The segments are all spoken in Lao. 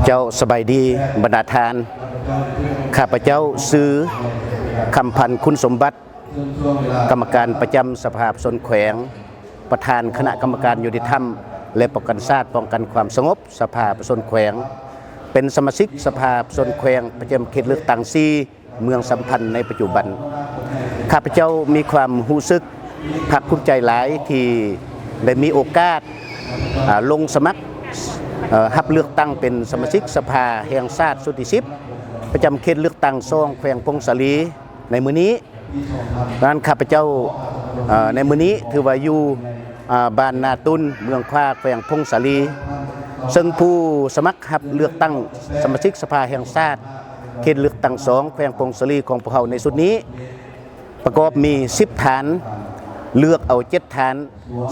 ເຈົ້າ ສະບາຍດີບັນດາທ່ານ. ຂ້າພະເຈົ້າຊື່ ຄຳພັນ ຄຸນສົມບັດ, ກຳມະການປະຈຳສະພາປະຊາຊົນແຂວງ, ປະທານຄະນະກຳມະການຍຸຕິທຳ ແລະ ປ້ອງກັນຊາດ, ປ້ອງກັນຄວາມສະຫງົບ ສະພາປະຊາຊົນແຂວງ, ເປັນສະມາຊິກສະພາປະຊາຊົນແຂວງ ປະຈຳເຂດເລືອກຕັ້ງສີ່ ເມືອງສຳພັນໃນປັດຈຸບັນ. ຂ້າພະເຈົ້າມີຄວາມຮູ້ສຶກພາກພູມໃຈຫຼາຍທີ່ໄດ້ມີໂອກາດ ອາ ລົງສະໝັກ ເອີ ຮັບເລືອກຕັ້ງເປັນສະມາຊິກສະພາແຫ່ງຊາດຊຸດທີສິບ ປະຈຳເຂດເລືອກຕັ້ງສອງ ແຂວງຜົ້ງສາລີໃນມື້ນີ້. ດັ່ງນັ້ນ ຂ້າພະເຈົ້າ ເອີ ໃນມື້ນີ້ຖືວ່າຢູ່ ອາ ບ້ານນາຕຸນ ເມືອງຂວາ ແຂວງຜົ້ງສາລີ, ເຊິ່ງຜູ້ສະໝັກຮັບເລືອກຕັ້ງສະມາຊິກສະພາແຫ່ງຊາດ ເຂດເລືອກຕັ້ງສອງ ແຂວງຜົ້ງສາລີຂອງພວກເຮົາໃນຊຸດນີ້ ປະກອບມີສິບທ່ານ, ເລືອກເອົາເຈັດທ່ານ.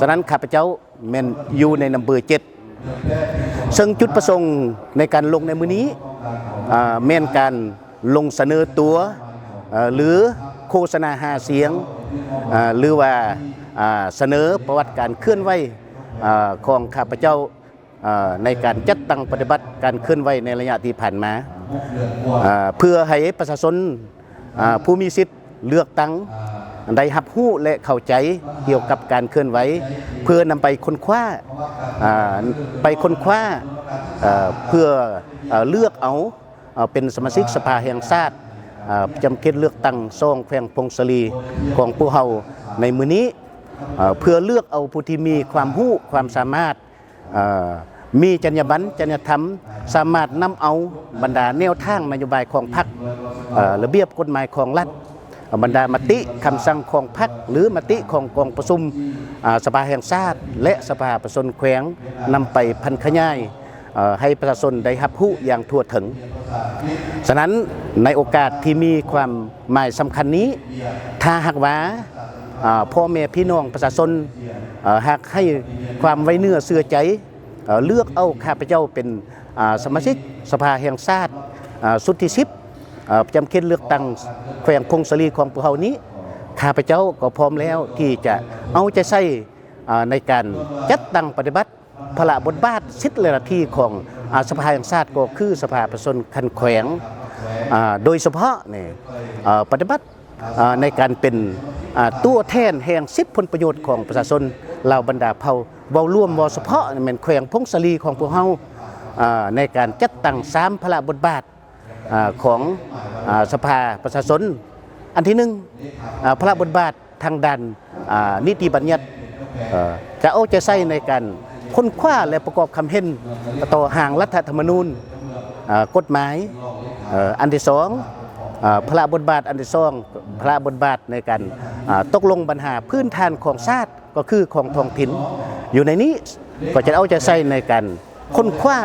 ສະນັ້ນ ຂ້າພະເຈົ້າແມ່ນຢູ່ໃນນຳເບີເຈັດ. ເຊິ່ງຈຸດປະສົງໃນການລົງໃນມື້ນີ້ ອາ ແມ່ນການ ລົງສະເໜີຕົວ ເອີ ຫຼື ໂຄສະນາຫາສຽງ ເອີ ຫຼືວ່າ ອາ ສະເໜີປະຫວັດການເຄື່ອນໄຫວ ເອີ ຂອງຂ້າພະເຈົ້າ ເອີ ໃນການຈັດຕັ້ງປະຕິບັດການເຄື່ອນໄຫວໃນໄລຍະທີ່ຜ່ານມາ ເອີ ເພື່ອໃຫ້ປະຊາຊົນ ອາ ຜູ້ມີສິດເລືອກຕັ້ງ ໄດ້ຮັບຮູ້ ແລະ ເຂົ້າໃຈກ່ຽວກັບການເຄື່ອນໄຫວ ເພື່ອນຳໄປຄົ້ນຄວ້າ ອາ ໄປຄົ້ນຄວ້າ ເອີ ເພື່ອ ເອີ ເລືອກເອົາ ເອີ ເປັນສະມາຊິກສະພາແຫ່ງຊາດ ເອີ ປະຈຳເຂດເລືອກຕັ້ງສອງ ແຂວງຜົ້ງສາລີຂອງພວກເຮົາໃນມື້ນີ້ ເອີ ເພື່ອເລືອກເອົາຜູ້ທີ່ມີຄວາມຮູ້ຄວາມສາມາດ ເອີ ມີຈັນຍາບັນ ຈັນຍາທຳ ສາມາດນຳເອົາບັນດາແນວທາງນະໂຍບາຍຂອງພັກ ເອີ ລະບຽບກົດໝາຍຂອງລັດ ບັນດາມະຕິຄຳສັ່ງຂອງພັກ ຫຼື ມະຕິຂອງກອງປະຊຸມ ອາ ສະພາແຫ່ງຊາດ ແລະ ສະພາປະຊາຊົນແຂວງ ນຳໄປຜັນຂະຫຍາຍ ເອີ ໃຫ້ປະຊາຊົນໄດ້ຮັບຮູ້ຢ່າງທົ່ວເຖິງ. ສະນັ້ນ ໃນໂອກາດທີ່ມີຄວາມໝາຍສຳຄັນນີ້ ຖ້າຫາກວ່າ ອາ ພໍ່ແມ່ພີ່ນ້ອງປະຊາຊົນ ເອີ ຫາກໃຫ້ຄວາມໄວ້ເນື້ອເຊື່ອໃຈ ເອີ ເລືອກເອົາຂ້າພະເຈົ້າເປັນ ອາ ສະມາຊິກສະພາແຫ່ງຊາດ ອາ ຊຸດທີສິບ ເອີ ປະຈຳເຂດເລືອກຕັ້ງແຂວງຜົ້ງສາລີຂອງພວກເຮົານີ້, ຂ້າພະເຈົ້າກໍພ້ອມແລ້ວທີ່ຈະເອົາໃຈໃສ່ ອາ ໃນການຈັດຕັ້ງປະຕິບັດພາລະບົດບາດ ສິດ ແລະ ໜ້າທີ່ຂອງ ອາ ສະພາແຫ່ງຊາດ ກໍຄືສະພາປະຊາຊົນຂັ້ນແຂວງ ອາ ໂດຍສະເພາະນີ້ ອາ ປະຕິບັດ ອາ ໃນການເປັນ ອາ ຕົວແທນແຫ່ງສິດຜົນປະໂຫຍດຂອງປະຊາຊົນລາວບັນດາເຜົ່າ ເວົ້າລວມ ເວົ້າສະເພາະແມ່ນແຂວງຜົ້ງສາລີຂອງພວກເຮົາ ອາ ໃນການຈັດຕັ້ງສາມພາລະບົດບາດ ອາ ຂອງ ອາ ສະພາປະຊາຊົນ. ອັນທີໜຶ່ງ ອາ ພາລະບົດບາດທາງດ້ານ ອາ ນິຕິບັນຍັດ ເອີ ຈະເອົາໃຈໃສ່ໃນການຄົ້ນຄວ້າ ແລະ ປະກອບຄຳເຫັນຕໍ່ຮ່າງລັດຖະທຳມະນູນ ອາ ກົດໝາຍ ເອີ ອັນທີສອງ ອາ ພາລະບົດບາດ ອັນທີສອງ ພາລະບົດບາດໃນການ ອາ ຕົກລົງບັນຫາພື້ນຖານຂອງຊາດ ກໍຄືຂອງທ້ອງຖິ່ນ. ຢູ່ໃນນີ້ກໍຈະເອົາໃຈໃສ່ໃນການ ຄົ້ນຄວ້າ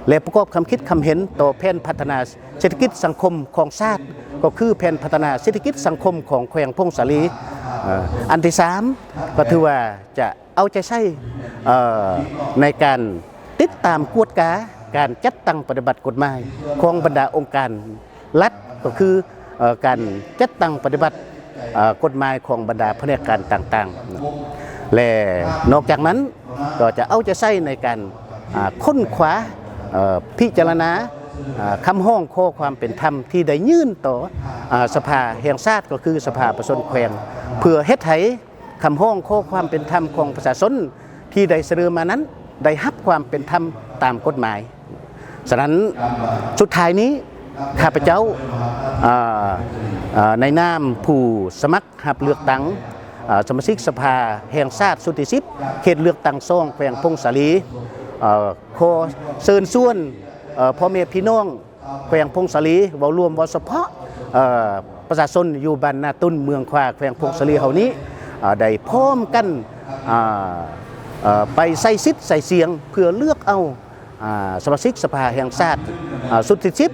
ແລະ ປະກອບຄຳຄິດຄຳເຫັນຕໍ່ແຜນພັດທະນາເສດຖະກິດສັງຄົມຂອງຊາດ ກໍຄືແຜນພັດທະນາເສດຖະກິດສັງຄົມຂອງແຂວງຜົ້ງສາລີ. ເອີ ອັນທີສາມ ກໍຖືວ່າຈະເອົາໃຈໃສ່ ເອີ ໃນການຕິດຕາມກວດກາການຈັດຕັ້ງປະຕິບັດກົດໝາຍຂອງບັນດາອົງການ ລັດ ກໍຄື ເອີ ການຈັດຕັ້ງປະຕິບັດ ເອີ ກົດໝາຍຂອງບັນດາພະແນກການຕ່າງໆ ແລະ ນອກຈາກນັ້ນກໍຈະເອົາໃຈໃສ່ໃນການ ອາ ຄົ້ນຄວ້າ ເອີ ພິຈາລະນາ ອາ ຄຳຮ້ອງຂໍຄວາມເປັນທຳທີ່ໄດ້ຍື່ນຕໍ່ ອາ ສະພາແຫ່ງຊາດ ກໍຄືສະພາປະຊາຊົນແຂວງ ເພື່ອເຮັດໃຫ້ ຄຳຮ້ອງຂໍຄວາມເປັນທຳຂອງປະຊາຊົນທີ່ໄດ້ສະເໜີມານັ້ນ ໄດ້ຮັບຄວາມເປັນທຳຕາມກົດໝາຍ. ສະນັ້ນ ສຸດທ້າຍນີ້ ຂ້າພະເຈົ້າ ເອີ ເອີ ໃນນາມຜູ້ສະໝັກຮັບເລືອກຕັ້ງ ເອີ ສະມາຊິກສະພາແຫ່ງຊາດຊຸດທີສິບ ເຂດເລືອກຕັ້ງສອງ ແຂວງຜົ້ງສາລີ ເອີ ຂໍເຊີນຊວນ ເອີ ພໍ່ແມ່ພີ່ນ້ອງ ແຂວງຜົ້ງສາລີ ເວົ້າລວມ ເວົ້າສະເພາະ ເອີ ປະຊາຊົນຢູ່ບ້ານນາຕຸນ ເມືອງຂວາ ແຂວງຜົ້ງສາລີເຮົານີ້ ເອີ ໄດ້ພ້ອມກັນ ເອີ ເອີ ໄປໃຊ້ສິດໃຊ້ສຽງ ເພື່ອເລືອກເອົາ ອາ ສະມາຊິກສະພາແຫ່ງຊາດ ອາ ຊຸດທີສິບ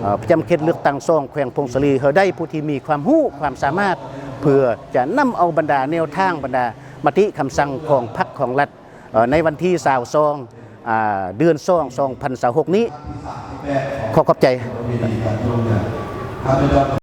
ເອີ ປະຈຳເຂດເລືອກຕັ້ງສອງ ແຂວງຜົ້ງສາລີ ໃຫ້ໄດ້ຜູ້ທີ່ມີຄວາມຮູ້ຄວາມສາມາດ ເພື່ອຈະນຳເອົາບັນດາແນວທາງ ບັນດາມະຕິຄຳສັ່ງຂອງພັກຂອງລັດ ເອີ ໃນວັນທີຊາວສອງ ອາ ເດືອນສອງ ສອງພັນຊາວຫົກນີ້. ຂໍຂອບໃຈ.